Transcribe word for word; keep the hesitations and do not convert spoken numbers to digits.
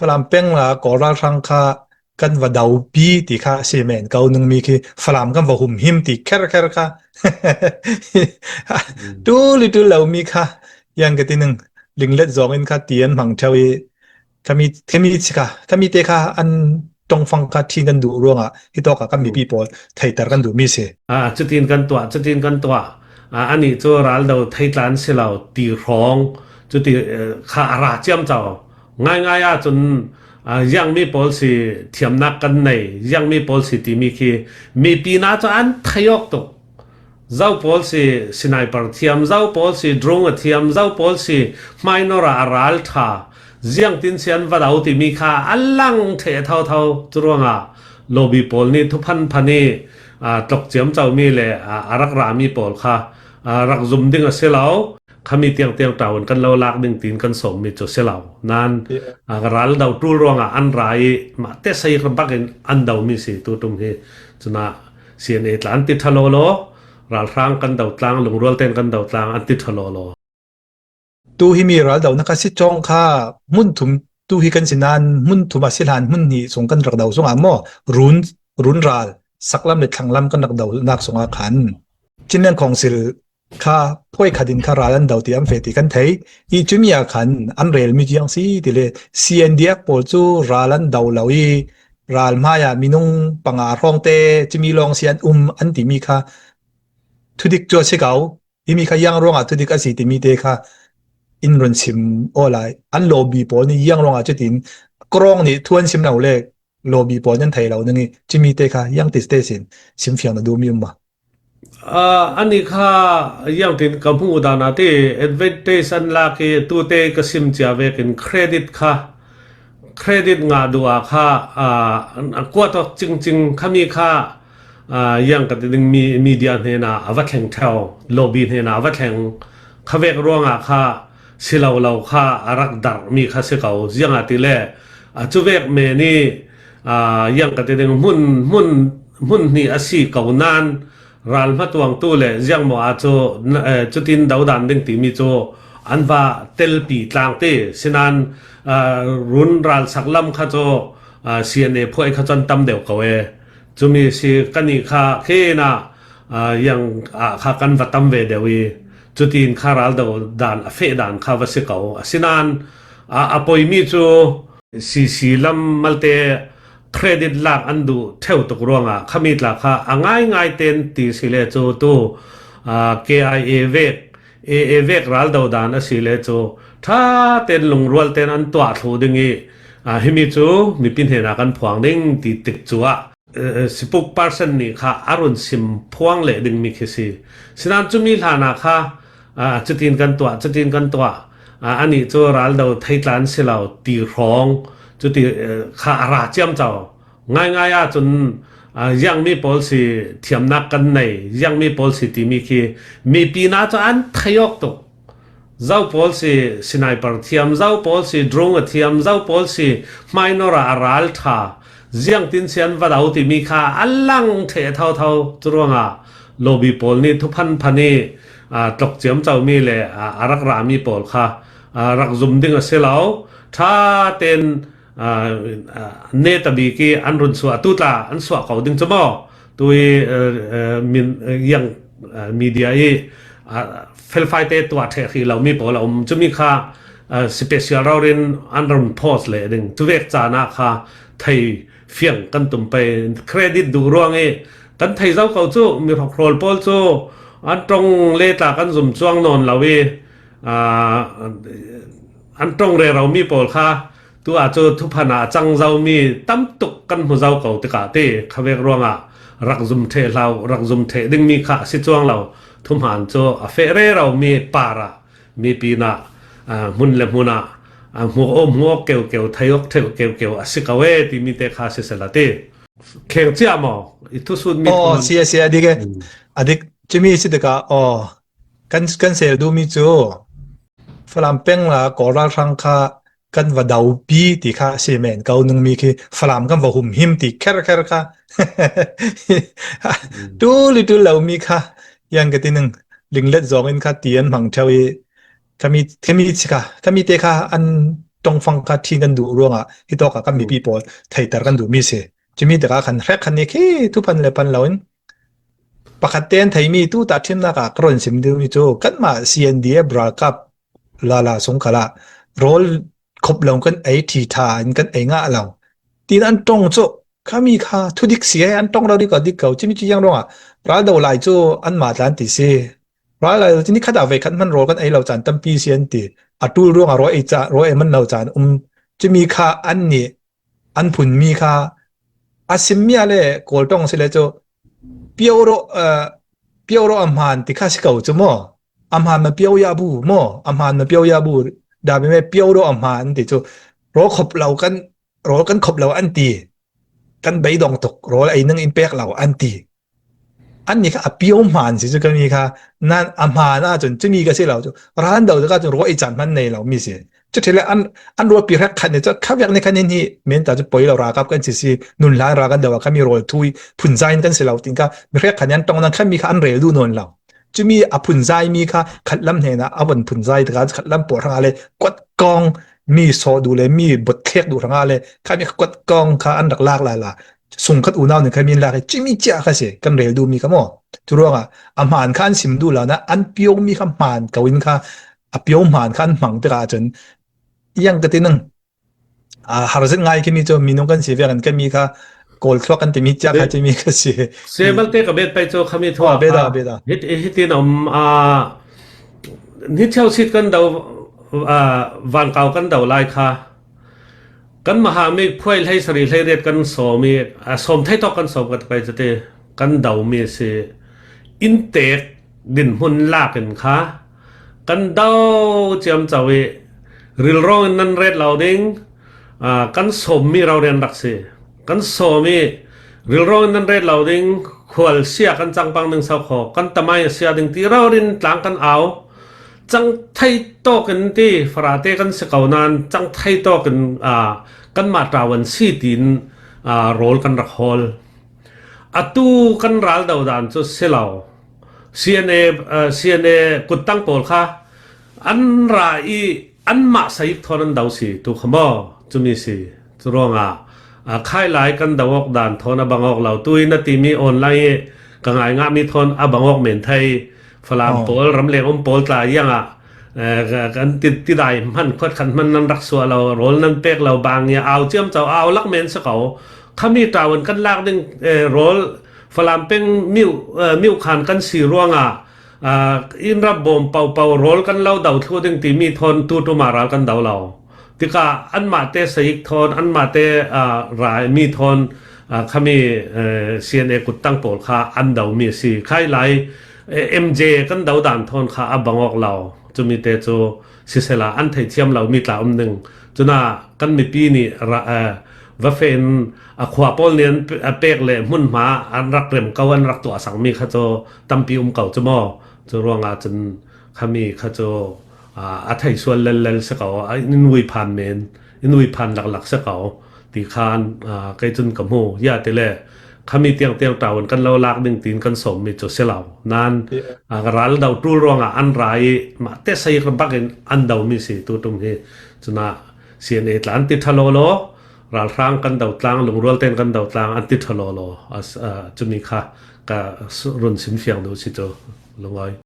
Falam peng la Kawl ralhrang kha kan va dopi ti kha si men ko nung mi khi Falam kan va humhim ti kher kher kha. Tul i tul lo mi kha yang ka ti nung linglet zong in kha ti an hmang theu i kami kami chi kha kami te kha an tongfang kha thin kan duh ruangah hitawk ah kan mipi pawl theitar kan duh mi si. Ah, cutin kan tuah, cutin kan tuah. Ah, ani cu raldo theitlan si lo ti hrawng cuti, eh, kha a ra ciamco. Ngaingai ahcun, ah, ziangmi pawl si thiamnak kan nei, ziangmi pawl si timi khi mipi na cu an thei awk tuk. Zo pawl si sniper thiam, zo pawl si drone a thiam, zo pawl si hmainor ah a ral ṭha, ziangtin si an va do timi kha a lang ṭheh thotho. Curuangah lobby pawl nih thuphan phan i, aa, tlok ciamcomi le, aa, a rak rami pawl kha, aa, rak zum ding a si lo. Khami tiangtiang ṭaun kan lo lak ding tiin kan sawmmi cu si lo. Nain, aa, ral do ṭul ruangah an ra i mahte sei bakin an domi si tu ṭum hi. Cunah C N A tla an ti ṭha lawlaw, ralhrang kan do tlang, lungrual tein kan do tlang an ti ṭha lawlaw. Tu himi ral do nak a si cawng kha hmun thum, tu hi kan si nain hmun thum a si hlan hmun hnih sung kan rak do sungah maw run, run ral, saklam le thlanglam kan rak do nak sungah khan Chinland Council kha phuai khat in kha ral an do ti an feh ti kan thei. I cumi ah khan an rel mi ciang si ti le C N D F pawl cu ral an do lo i ral hmai ah minung panga hrawngte cumi lawng si an um an timi kha thudik cu a si ko. Himi kha ziang ruangah thudik a si timi te kha in run sim aw lai. An lobby pawl nih ziang ruangah cutin krawng nih thu an sim lo le lobby pawl nan thei lo ning i cumi te kha ziang ti te sin simfiang na duhmi um maw? Ah, ani kha ziangtin ka hmuh dan ah ti advantage an lak i tute ka sim cia vekin credit kha, credit ngah duh ah kha, ah, kuat awk cingcing khami kha, ah, ziang ka ti ding mi, media hnenah a va thleng ṭheu, lobby hnenah a va thleng kha vek ruangah kha si lo lo kha a rak darh mi kha si ko. Ziangahtile, ah, cu vek men i, ah, ziang ka ti ding hmun, hmun, hmun hnih a si ko nain ral hmatuangtu le ziangmaw ah cu, eh, cutin do dan ding timi cu an va telpi tlang ti. Sinain, ah, run ral saklam kha cu, ah, C N A phuai kha cu an tam deuh ko e. Cumi si kan i kha khin ah, ah, ziang ah kha kan va tam ve deuh i cutin kha ral do dan a feh dan kha va si ko. Asinain, ah, a poimi cu C C lam malte credit lak an duh ṭheu tuk ruangah khami tla kha a ngaingai ten ti si le cu tu, aa, K I A vek, A A vek ral do dan a si le cu ṭha ten lungrual ten an tuah thluh ding i, aa, himi cu mipi hnenah kan phuang ding ti tik cu ah, eh, spokesperson nih kha a run sim phuang leh ding mi khi si. Sinain cumi hlan ah kha, ah, cutin kan tuah, cutin kan tuah, ah, anih cu raldo theitlan si lo ti hrawng, cuti, eh, kha a ra ciamco. Ngaingai ahcun, ah, ziangmi pawl si thiamnak kan nei, ziangmi pawl si timi khi mipi na cu an thei awk tuk. Zo pawl si sniper thiam, zo pawl si drone a thiam, zo pawl si hmainor ah a ral ṭha, ziangtin si an va do timi kha a lang ṭheh thotho. Curuangah lobby pawl nih thuphan phan i, aa, tlok ciamcomi le, aa, a rak rami pawl kha, aa, rak zum ding a si lo. Ṭha ten, aa, aa, neta bik i an run suah, tu tla an suah ko ding cu maw? Tu i, aa, aa, min, aa, ziang, aa, media i, aa, felfai te tuah ṭheh hrih lomi pawl a um. Cumi kha, aa, special rori in an run post leh ding. Cuvek caan ah kha thei fiang kan tum pei. Credit duh ruang i kan thei zo ko cu, mi hrokhrawl pawl cu an ṭong le tla kan zum cuang nawn lo i, aa, an ṭong rero mi pawl kha tu ah cu thuphan ah a cang zomi tam tuk kan hmu zo ko tikah ti khavek ruangah rak zum ṭheh hlau, rak zum ṭheh dingmi kha a si cuang lo. Thuhmaan cu a feh rero mi par ah mipi nah, aa, hmun le hmun ah, aa, hmuh aw, hmuh awk keukeu, thei awk ṭheh keukeu a si ko e timi te kha sisela ti. Kheng cia maw? I thusut mi aw, thawn. Si a si a dik e. Hmm. A dik cumi si tikah, aw, kan, kan sel duhmi cu Falam peng la Kawl ralhrang kha kan va dopi ti kha si men ko nungmi khi Falam kan va humhim ti kher kher kha. Hmm. Tul i tul lomi kha yang ka ti nung linglet zong in kha ti an hmang ṭheu i kami, kami chi kha, kami te kha an ṭongfang kha ṭhin kan duh ruangah hitawkah kan mipi pawl theihter kan duhmi si. Cumi tikah khan hrek khan ni khi thuphan le phan loin pakhat ten theimi tuta ṭhimnak ah ka run sim dingmi cu kanmah C N D F ralkap lala sung khalah rawl khop lo kan ei ṭhi ṭha in kan ei ngah lo. Tin an ṭong cu khami kha thudik si he an ṭong lo dik ko dik ko. Cumi cu ziang ruangah ral do lai cu anmah tla an ti si. Ral lai cu ni khat ah vei khat hman rawl kan ei lo caan tampi si an ti. A ṭul ruangah rawl ei ca, rawl ei man lo caan um. Cumi kha annih an phunmi kha a simmi ah le Kawl ṭong si le cu pio rawh, eh, pio rawh a hmaan ti kha si ko cu maw? A hmaan ma pio ya bu maw? A hmaan ma pio ya bu. Dami me pio rawh a hmaan ti cu rawl khop lo kan, rawl kan khop lo an ti. Kan beidong tuk, rawl ei ning in pek lo an ti. Annih kha a pio hmaan si cu kami kha nan a hmaan ahcun cumi ka si lo cu ral do tikah cun rawl ei caan hman nei lo mi si. Cuti le an, an rualpi hrek khat nih cu khavek nih khan hin hi men ta cu poi lo ralkap kan si si nun hlan ral kan do a khami rawl thui phunzai in kan si lo tin kha mi hrek khat nih an ṭong nan khami kha an rel duh nawn lo. Cumi a phunzai mi kha khatlam hnenah a von phunzai tikah khatlam pawl hrangah le kuat kong mi sawh duh le mi bot thlek duh hrangah le khami kha kuat kong kha an rak lak lala. Sungkhat unau nih kha min lak i cimi cia kha si kan rel duhmi kha maw? Cu ruangah a hmaan kha an sim duh lo na an pio mi kha hmaan ko in kha a pio hmaan kha an hmang tikah cun iang ka ti nang a har zet ngai kimi cu minung kan si vekin kami kha Kawl thluak kan timi cia kha cimi kha si. Sebalte ka bet pai cu khami thua beda beda hiti na um a ni cheu sit kan do a vankau kan do lai kha kan maha mi phuai hlei sari hlei riat kan sawm i a sawm thei tawk kan sawm kan pai cate kan do mi si in tek din hmun lak in kha kan do ciamco i rilrawng in nan ret lo ding a kan sawm mi rau rian rak si kan sawm i rilrawng in nan ret lo ding khual sia kan cangpang ding sau kho kan tamai a sia ding ti rau rin tlang kan au cang thei tawk in ti farate kan si ko nan cang thei tawk in a kanmah ṭau an si tiin a rawl kan rak hawl. Atu kan ral do dan cu si lo. C N A, a, C N A kuttang pawl kha an ra i anmah saik thawn an do si tu kha maw? Cumi si. Cu ruangah a khai lai kan do awk dan thawn a bang awk lo. Tu i na timi online i ka ngai ngahmi thawn a bang awk men thei. Falam pawl, ramleng um pawl tla iangah eh, ka- kan ti- tidai hman khuat khat hman nan rak suah lo, rawl nan pek lo, bang i au ciamco au lak men si ko. Khami ṭau in kan lak ding eh, rawl Falam peng miu eh, miu khan kan si ruangah ah, in rap bawm pau pau rawl kan lo do thlu ding timi thawn tu ṭum ah ral kan do lo. Tikah anmah te saik thawn anmah te ah, rai mi thawn ah, khami eh, C N A kuttang pawl kha an do mi a si. Khai lai eh, M J kan do dan thawn kha a bang awk lo. Cumi te cu sisela an theithiam lo mi tla um ding. Cunah kan mipi nih ra, eh, va feh in a khua pawl nih an pe- a pek le hmunhma an rak rem ko an rak tuahsak mi kha cu tampi um ko cu maw? Cu ruangah cun khami kha cu, ah, a thei sual lellel si ko, a in vui phan men, in vui phan laklak si ko ti khan, ah, kei cun ka hmu. Ya ti le khami tiangtiang ṭaun kan lo lak ding tiin kan sawmmi cu si lo. Nan, ah, ka ral do ṭul ruangah an ra i mahte sei bak in an domi si tu ṭum hi. Cunah C N A tla an ti ṭha lawlaw, ralhrang kan do tlang, lungrual tein kan do tlang an ti ṭha lawlaw. A, a, cumi kha ka s- run sim fiang duh si cu lungawi.